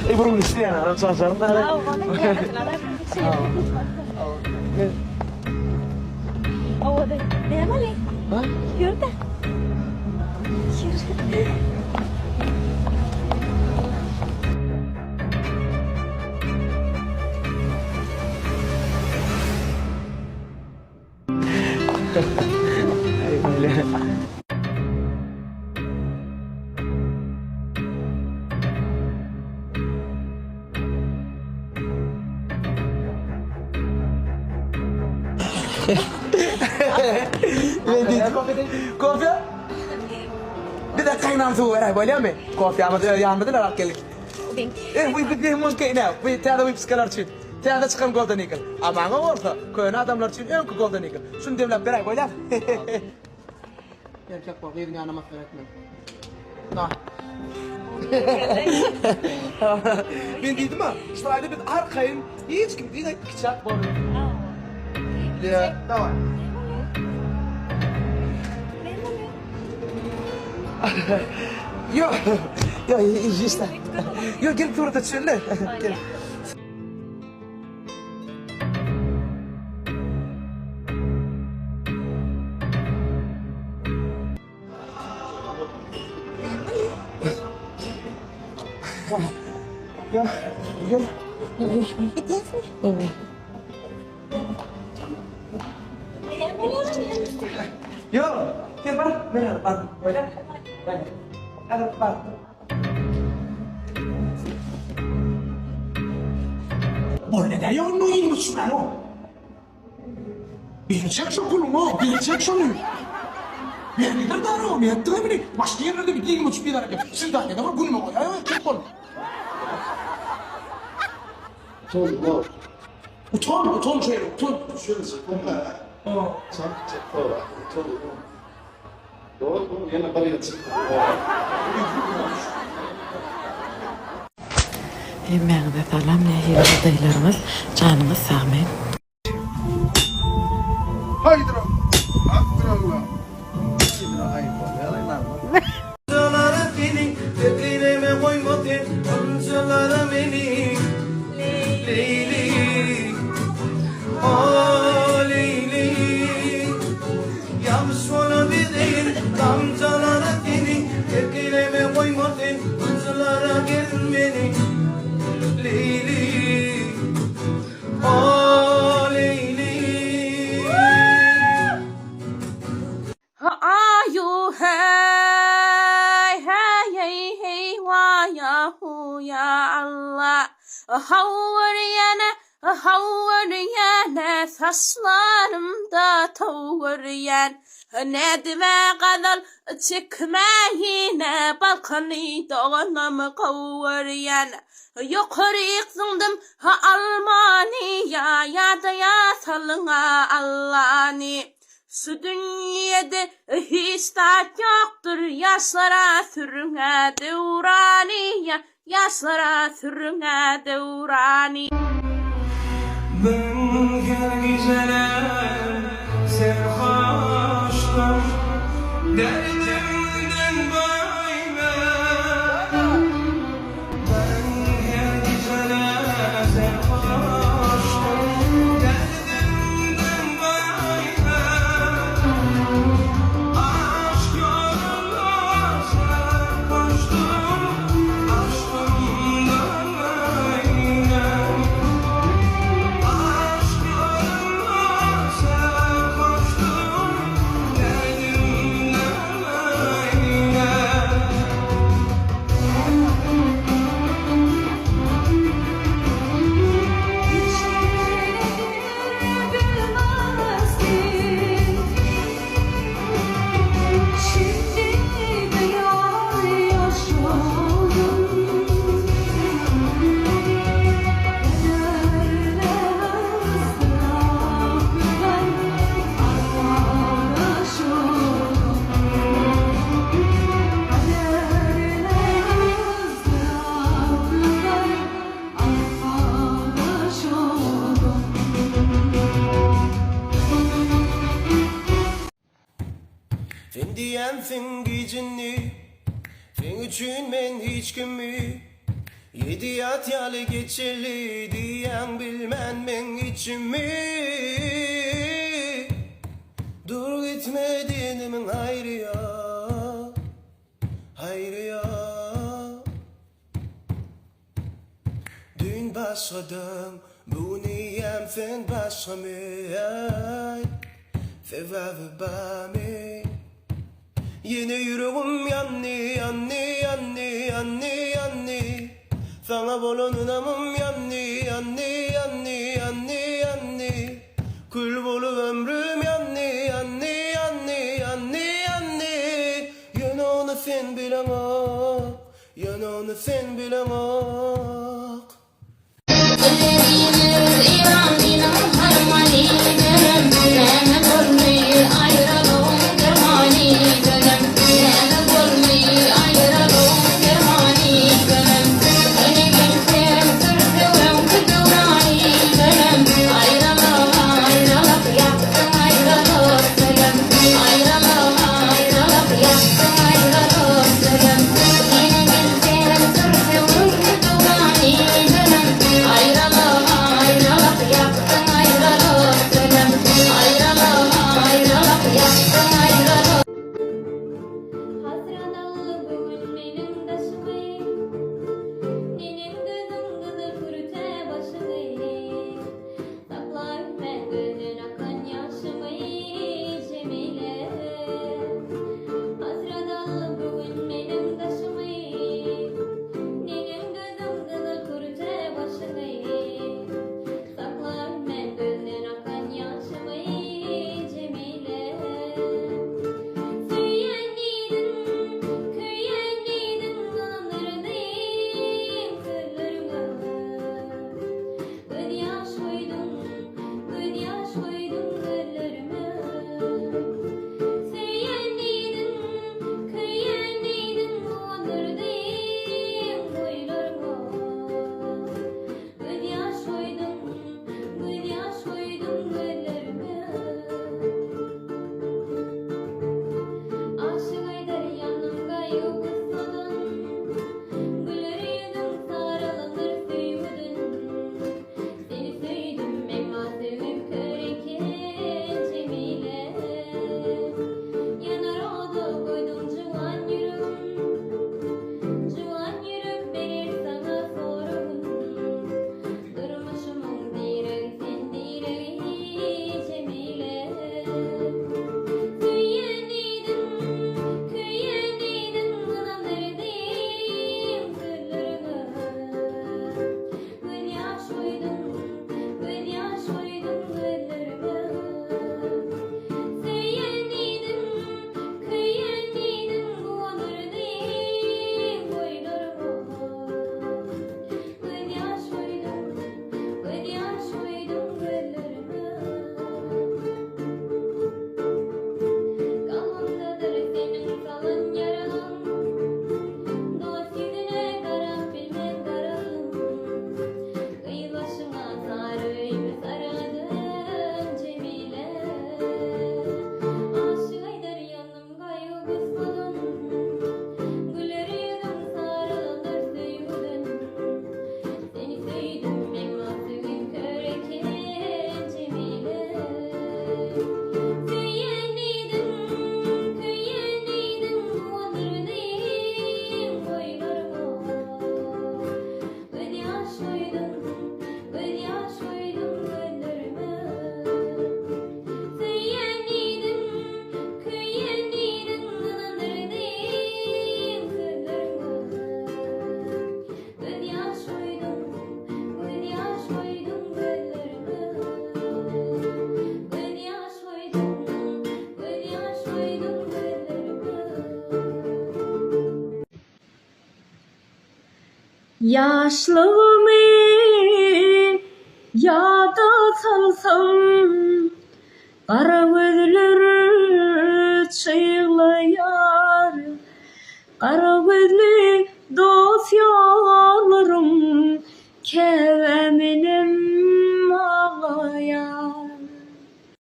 Ey bir gün isleýän adam çalşaryn da. Owadan. Näme? Ha? Ýör-de. Ýör. Kofe? Bize kaýnan suw beräý bolýamy? Kofýamyzy öz ýanymyzdan alyp geldik. Eh, bu bu mümkin ne? Bu täze wypuskalar üçin. Täze çykan Golden Eagle. A maňa bolsa, köne adamlar üçin öňki Golden Eagle. Şuny demläp beräý bolýamy? Erkek bol, gyzyň ýanyna masgara etme. Na. Men diýdim-ä, şu taýda biz arkaýyn, hiç kim diňe kiçäk bolarys. Ýa, daway. Ýok, ýok, hiç zat. Ýok, gelip surata düşeli. Gel. Gel, gel. Gidýäsmi? Ýok, sen bar, men alyp bardym. Bolýar? Bolýar. Alyp bar. Bolýa dä ýa onda ýygyny düşmän o. Berjek şo puluňy, berjek şony. Bergidir dara, nätdiň meni? Başga ýerlerde bir ýygyny uçup ýerer eken. Siz daýyda bir günüme goýaý, erkek bol. Utan, utan, utan şeýle, utan. Hemmäňize salam nähili ýagdaýlaryňyz janyňyz sagmy. Haýdyra! Akdyralla! Haýdyra aý bolýar Ynjalara seni Terk-eýleme goýma sen Ynjalara meni Leýli O Leýli Ýagyş bolar bizeýin Damjalara seni Terk-eýleme goýma sen Ynjalara gel meni Leýli O Leýli Ha-aýu heý heý heý waýa huýa Alla Haw görýänä haw görýänä saçlarymda tow görýän Nädibä gazal çekmäýinä Balkany doganam gowy görýän Ýokaryk zyňdym almany ýa ýadaýa salyňa Allany Şu dünýede hiç zat ýokdur ýaşlara sürüň-ä döwrany ýaşlara sürüň-ä döwrany. Ben her gijeler serhoşdum Derdimden baý men Ben her gijeler serhoşdum Derdimden baý men Aşk ýolunda serhoşdum Aşkymdan baý men Aşk ýolunda serhoşdum Derdimden baý men. Sen diýensiň gijini, Seň üçin men hiç kimi. Ýedi ýat ýaly geçeli diýýäň bilmän meň içimi Dur gitme diýenimiň haýry ýok, haýry ýok Düýn başgadyň, bu gün eýýäm sen başgamy aý Sebäbi barmy? Ýene ýüregim ýandy, ýandy, ýandy, ýandy, ýandy. Saňa bolan ynamym ýandy, ýandy, ýandy, ýandy, ýandy. Kül bolup ömrüm ýandy, ýandy, ýandy, ýandy, ýandy. Ýöne ony sen bileňok, ýöne ony sen bileňok. Hasrat aldy bu gün meniň daşymy, Neneň dözdüň gyzyl kürte başyňy? Saklabilmän gözden akan ýaşymy, Jemile. Hasrat aldy bu gün meniň daşymy, Neneň dözdüň gyzyl kürte başyňy? Saklabilmän gözden akan ýaşymy, Jemile. Söýýän diýdiň, köýýän diýdiň, ynandyrdyň sözleriňe. Gözýaş guýduň, gözýaş guýduň gözlerime. Söýýän diýdiň, köýýän diýdiň, guwandyrdyň boýlaryma. Gözýaş guýduň, gözýaş guýduň gözlerime. Aşyk aýdar ýandym gaýgy-gussadan, Güler ýüzüň saralandyr söýgüden. Seni söýdüm, emma söýgim kör eken, Jemile. Ýanar oda goýduň juwan ýüregim, Juwan ýürek berer saňa soragyn. Durmuşymyň diregi sen diregi, Jemile. Söýýän diýdiň, köýýän diýdiň, ynandyrdyň sözleriňe. Gözýaş guýduň, gözýaş guýduň gözlerime. Söýýän diýdiň, köýýän diýdiň, guwandyrdyň boýlaryma. Gözýaş guýduň, gözýaş guýduň gözlerime. Kalbymdadyr seniň salan ýaraň, Dost ýüzüne garap bilmen garalym. Gyz başyňa sary öýümi saradyň, Jemile. Aşyk aýdar ýandym gaýgy-gussadan, Güler ýüzüň saralandyr söýgüden. Seni söýdüm, emma söýgim kör eken, Jemile. Söýýän diýdiň, köýýän diýdiň, guwandyrdyň boýlaryma. Gözýaş guýduň, gözýaş guýduň gözlerime. Söýýän diýdiň, köýýän diýdiň, ynandyrdyň sözleriňe. Gözýaş guýduň, gözýaş guýduň gözlerime. Gözýaş guýduň, gözýaş guýduň gözlerime. Ýaşlygymy ýada salsam, gara gözler.